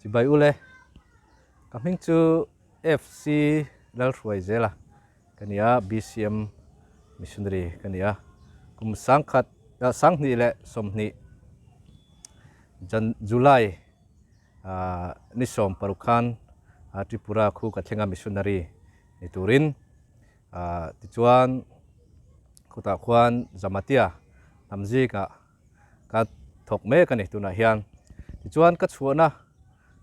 Chibai ule, ka hming chu FC Lalhruaizela ka ni a, BCM Missionary ka ni a, kum sangkhat sanghnih leh sawmhnih Jan July ni sawm paruk khan Tripura khu ka thleng a Missionary ni turin tichuan khutah khuan Jamatia hnam zingah ka thawk mek a ni tunah hian. Tichuan ka chhuahna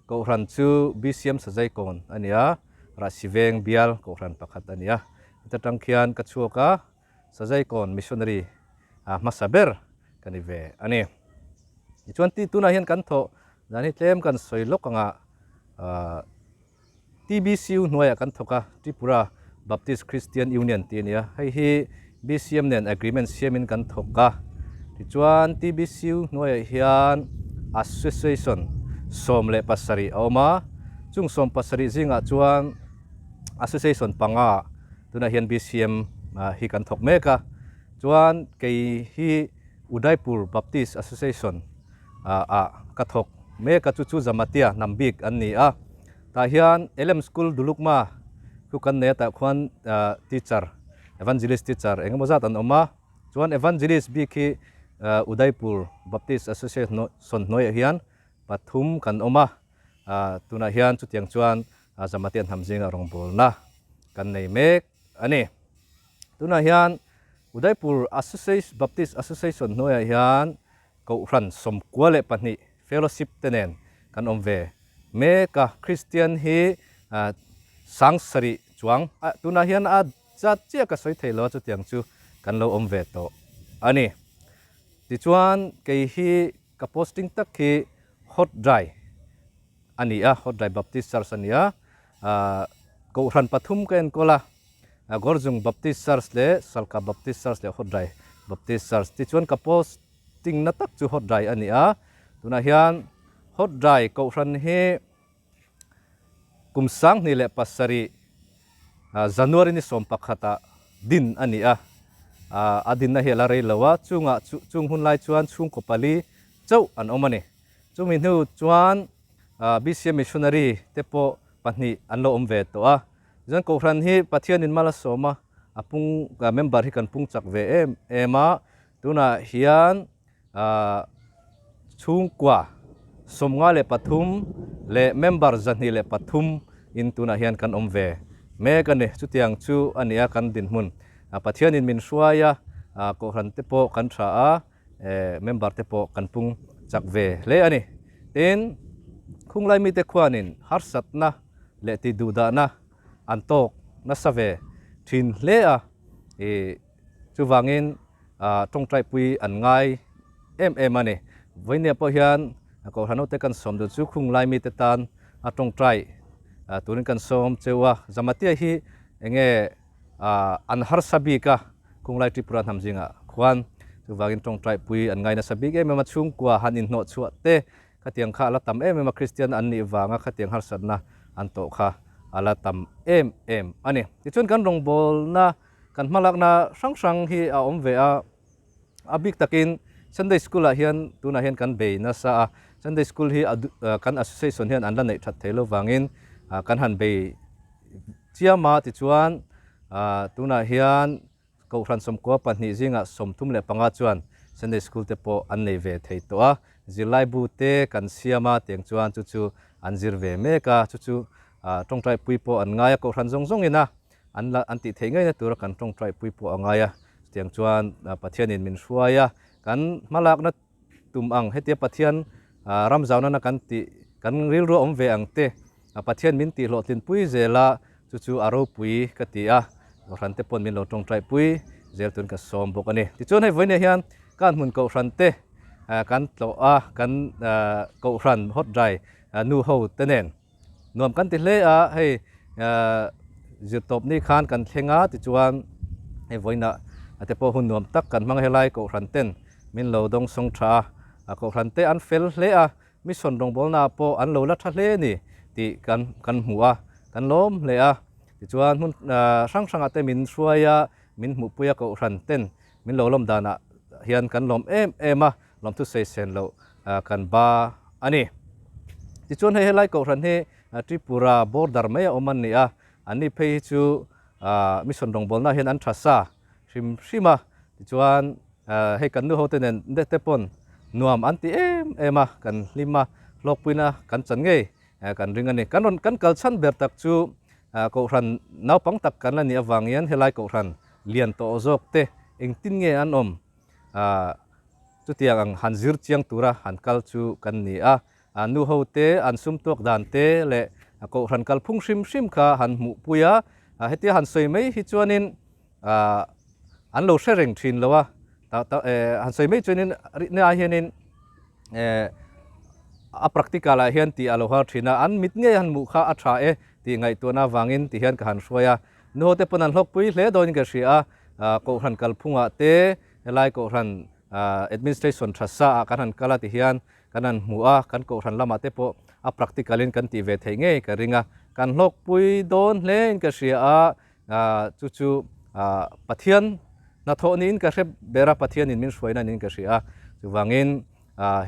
Kohhran chu BCM Sazaikawn a ni a, Rahsiveng bial Kohhran pakhat a ni a. Heta tang khian ka chhuak a, Sazaikawn Missionary hmasa ber ka ni ve a ni. Tichuan ti tunah hian kan thawh dan hi tlem kan sawi lawk anga TBCU hnuaiah kan thawk a, Tripura Baptist Christian Union tih a ni a, hei hi BCM nen agreement siamin kan thawk a. Tichuan TBCU hnuaiah hian Association 17 a awm a, chung 17 zingah chuan Association panga tunah hian BCM hi kan thawk mek a. Chuan kei hi Udaipur Baptist Association ah ka thawk mek a, chu chu Jamatia hnam bik an ni a. Tah hian Elem School Dulukma chu kan nei a, tah khuan teacher, Evangelist teacher eng emaw zat an awm a. Chuan Evangelist bik hi Udaipur Baptist Association hnuaiah hian pathum kan awm a. Tunah hian chutiang chuan Jamatia hnam zinga rawngbawlna kan nei mek a ni. Tunah hian Udaipur Baptist Association hnuaiah hian Kohhran 92 Fellowship te nen kan awm ve mek a, Kristian hi 7000 chuang tunah hian a zat chiah ka sawi thei lo a, chutiang chu kan lo awm ve tawh a ni. Tichuan kei hi ka posting tak hi Hot Dry a ni a, Hot Dry Baptist Church a ni a, Kohhran pathum ka enkawl a, Gorjung Baptist Church leh Salka Baptist Church leh Hot Dry Baptist Church. Tichuan ka post Tingna tak chu hot dry a ni a, tunah hian hot dry kohhran hi kum 2007 January ni 11 ah din a ni a, a dinna hi a la rei lo a, chungah chung hun lai chuan chhungkaw pali chauh an awm a ni. Chumi hnu chuan BCM Missionary te pawh pahnih an lo awm ve tawh a, Chuan kohhran hi Pathianin mal a sawm a, a pung member hi kan pung chak ve em em a, Tunah hian chhungkua 53 leh member 203 in tunah hian kan awm ve mek a ni. Chutiang chu a ni a kan dinhmun. Pathianin min hruai a, Kohhran te pawh kan tha a, member te pawh kan pung chak ve hle a ni. Tin, khunglai mite khuanin harsatna leh tihduhdahna an tawk nasa ve thin hle a. Chuvangin tawngtaipui an ngai em em a ni. Vawinia pawh hian Kohhran hote kan sawm duh chu khung lai mite tan a tawngtai turin kan sawm cheu a. Jamatia hi enge an harsa bik a, khung lai Tripura hnam zingah khuan chuvangin tawngtaipui an ngai nasa bik em em a. Chhungkua han inhnawh chhuah te khatiang kha a la tam em em a, Kristian an nih vanga khatiang harsatna an tawh kha a la tam em em a ni. Tichuan kan rawngbawlna Kan hmalakna hrang hrang hi a awm ve a, a bik takin Sunday School ah hian tunah hian kan bei nasa a, Sunday School hi kan association hian an la neih that thei lo vangin kan han bei chiam a, tichuan tunah hian Kohhran 92 zingah 35 chuan Sunday School te pawh an nei ve thei tawh a, zirlaibu te kan siam a, tiang chuan chu chu an zir ve mek a, chu chu tawngtaipui pawh an ngai a, Kohhran zawng zawngin a. An la an tih theih ngeina tura kan tawngtaipui pawh a ngai a, chutiang chuan Pathianin min hruai a, kan hmalakna tum ang hetia Pathian ram zaunana kan tih kan rilru a awm ve ang te Pathian min tih hlawhtlinpui zel a, chu chu a ropui ka ti a, Kohhran te pawn min lo tawngtaipui zel turin ka sawm bawk a ni. Tichuan hei vawiinah hian kan hmun Kohhran te kan tlawh a, kan Kohhran hot dry nu ho te nen Nuam kan ti hle a, hei zirtawp ni khan kan thleng a tichuan hei vawiinah te pawh hun nuam tak kan hmang helai Kohhran ten min lo dawng sawng tha a, Kohhran te an fel hle a, mission rawngbawlna ah pawh an lo la tha hle a ni tih kan kan hmu a, kan lawm hle a, tichuan hmun hrang hrangah te min hruai a, min hmuhpui a Kohhran ten min lo lawm danah hian kan lawm em em a, lawmthu sawi sen loh kan ba a ni. Tichuan hei helai kohhran hi Tripura border mai a awm an ni a, anni phei hi chu mission rawngbawlna ah hian an tha sa hrim hrim a, tichuan hei kan nu ho te nen te pawn nuam an ti em em a, kan hlim a, hlawkpuina kan chan ngei kan ring a ni. Kan rawn kan kal chhan ber tak chu kohhran naupang tak kan la nih avang hian helai kohhran lian tawh zawk te engtin nge an awm chutiang ang han zir chiang tura han kal chu kan ni a, nu ho te an sum tuak dan te leh kohhran kalphung hrim hrim kha han hmuh pui a, hetia han sawi mai hi chuanin an lo hre reng thin lo a, han sawi mai chuanin rihna ah hianin a practical ah hian tih a lo har thin a, an mit ngei han hmuh kha a tha e tih ngaihtuahna avangin ti hian ka han hruai a, nu ho te pawn an hlawkpui hle dawnin ka hria a, kohhran kalphungah te helai kohhran administration tha sa ah kan han kal a ti hian kan han hmu a, kan kohhran lamah te pawh a practical in kan tih ve theih ngei ka ring a, kan hlawkpui dawn hle in ka hria a, chu chu Pathian hnathawh niin ka hre ber a, Pathianin min hruaina niin ka hria a, chuvangin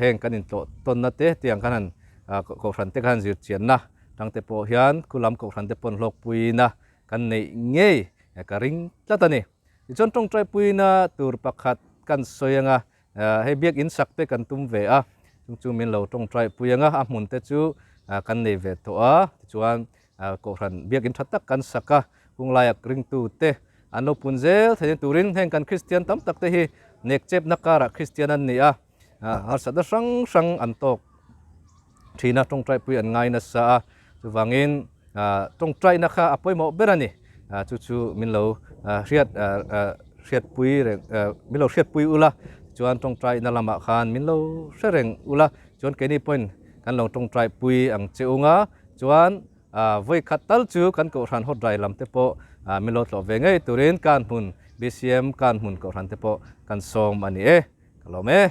heng kan intlawh tawnna te tiang kan han kohhran te kan han zir chianna tang te pawh hian khulam kohhran te pawn hlawkpuina kan neih ngei ka ring tlat a ni. Tichuan tawngtaipuina tur pakhat kan sawi anga Hei biakinn sak te kan tum ve a, chung chu min lo tawngtai pui ang a, a hmun te chu kan nei ve tawh a, tichuan kohhran biakinn tha tak kan sak a, hunglaiah ringtu te an lo pun zel theihna turin heng kan Kristian tam tak te hi nekchepna karah Kristian an ni a, harsatna hrang hrang an tawk thin a, tawngtai pui an ngai nasa a, chuvangin tawngtaina kha a pawimawh ber a ni, chu chu min lo hriat hriatpui reng min lo hriatpui ula chuan tawngtaina lamah khan min lo hre reng ula chuan keini pawhin kan lo tawngtai pui ang che unga chuan vawi khat tal chu kan kohhran hawt rai lam te pawh min lo tlawh ve ngei turin kan hmun BCM kan hmun kohhran te pawh kan sawm a ni e ka lawm e.